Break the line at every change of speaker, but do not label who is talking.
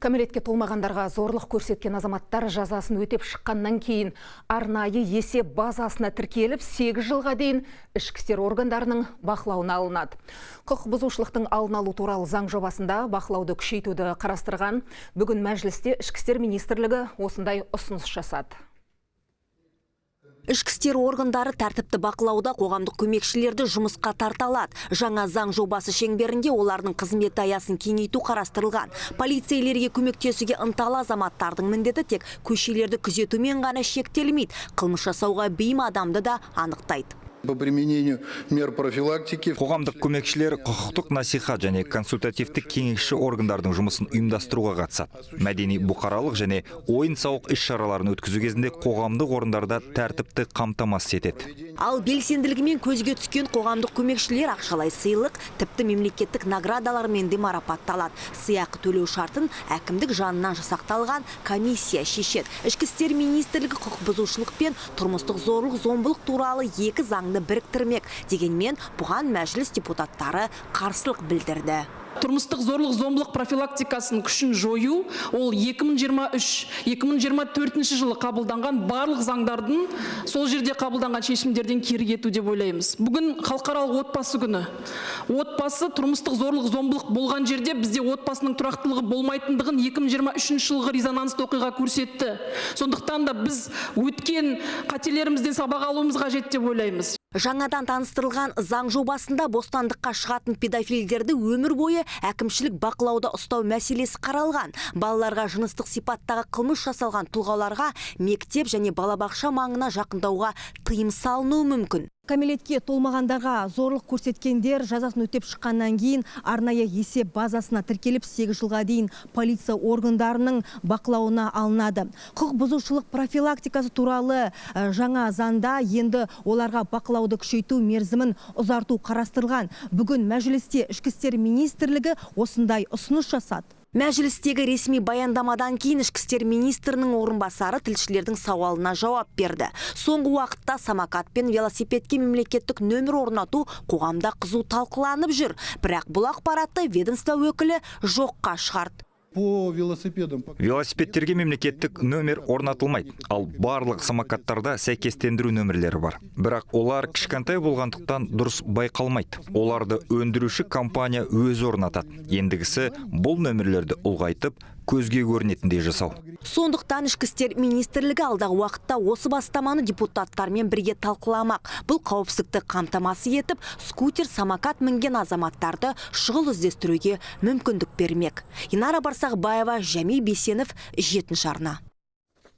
Кәмелетке толмағандарға зорлық көрсеткен азаматтар жазасын өтеп шыққаннан кейін арнайы есеп базасына тіркеліп, 8 жылға дейін ішкі істер органдарының бақылауына алынады. Құқық бұзушылықтың алдын алу туралы заң жобасында бақылауды күшейтуді қарастырған. Бүгін мәжілісте Ішкі істер министрлігі осындай ұсыныс жасады.
Ішкі істер органдары тәртіпті бақылауда қоғамдық көмекшілерді жұмысқа тарта алады. Жаңа заң жобасы шеңберінде олардың қызметі аясын кеңейту қарастырылған. Полицейлерге көмектесуге ынталы азаматтардың міндеті тек көшелерді күзетумен ғана шектелмейді. Қылмыс жасауға бейім адамды да анықтайды.
По применению мер профилактики.
Қоғамдық көмекшілер құқықтық насихат және консультативтік кеңесші органдардың жұмысын ұйымдастыруға қатысады. Мәдени, бұқаралық және ойын-сауық іс-шараларын өткізу кезінде қоғамдық орындарда тәртіпті қамтамасыз етеді.
Ал белсенділігімен көзге түскен қоғамдық көмекшілер ақшалай сыйлық, тіпті мемлекеттік наградалармен де марапатталады. Сыйақы төлеу шартын әкімдік жанынан жасақталған комиссия шешеді. Ішкі істер министрлігі құқық бұзушылық пен тұрмыстық зорлық зомбылық туралы екі заңды біріктірмек. Дегенмен бұған мәжіліс депутаттары қарсылық білдірді.
Тұрмыстық зорлық зомбылық профилактикасының күшін жою ол 2023-2024 жылы қабылданған барлық заңдардың, сол жерде қабылданған шешімдерден кері кету деп ойлаймыз. Бүгін халықаралық отбасы күні. Отбасы тұрмыстық зорлық зомбылық болған жерде бізде отбасының тұрақтылығы болмайтындығын 2023 жылғы резонансты оқиға көрсетті. Сондықтан да біз өткен қателерімізден сабақ алуымыз қажет деп ойлаймыз.
Жаңадан таныстырылған заң жобасында бостандыққа шығатын педофилдерді өмір бойы әкімшілік бақылауда ұстау мәселесі қаралған. Балаларға жыныстық сипаттағы қылмыс жасалған тұлғаларға мектеп және балабақша маңына жақындауға тыйым салынуы мүмкін.
Кәмелетке толмағандарға зорлық көрсеткендер жазасын өтеп шыққаннан кейін арнайы есеп базасына тіркеліп, 8 жылға дейін полиция органдарының бақылауына алынады. Құқық бұзушылық профилактикасы туралы жаңа заңда енді оларға бақылауды күшейту мерзімін ұзарту қарастырылған. Бүгін мәжілісте Ішкі істер министрлігі осындай ұсыныс жасады.
Мәжілістегі ресми баяндамадан кейін Ішкі істер министрінің орынбасары тілшілердің сауалына жауап берді. Соңғы уақытта самокат пен велосипедке мемлекеттік нөмір орнату қоғамда қызу талқыланып жүр. Бірақ бұл ақпаратты ведомство өкілі жоққа шығарды.
По велосипедам.
Велосипедтерге мемлекеттік нөмір орнатылмайды, ал барлық самокаттарда сәйкестендіру нөмірлері бар. Бірақ олар кішкентай болғандықтан, дұрыс байқалмайды. Оларды өндіруші компания өзі орнатады. Ендігісі бұл нөмірлерді ұлғайтып, көзге көрінетіндей жасау.
Сондықтан Ішкі істер министрлігі алдағы уақытта осы бастаманы депутаттармен бірге талқыламақ. Бұл қауіпсіздікті қамтамасыз етіп, скутер, самокат мінген азаматтарды шұғыл іздестіруге мүмкіндік бермек. Инара Барсақбаева, Жәми Бейсенов, 7 арна.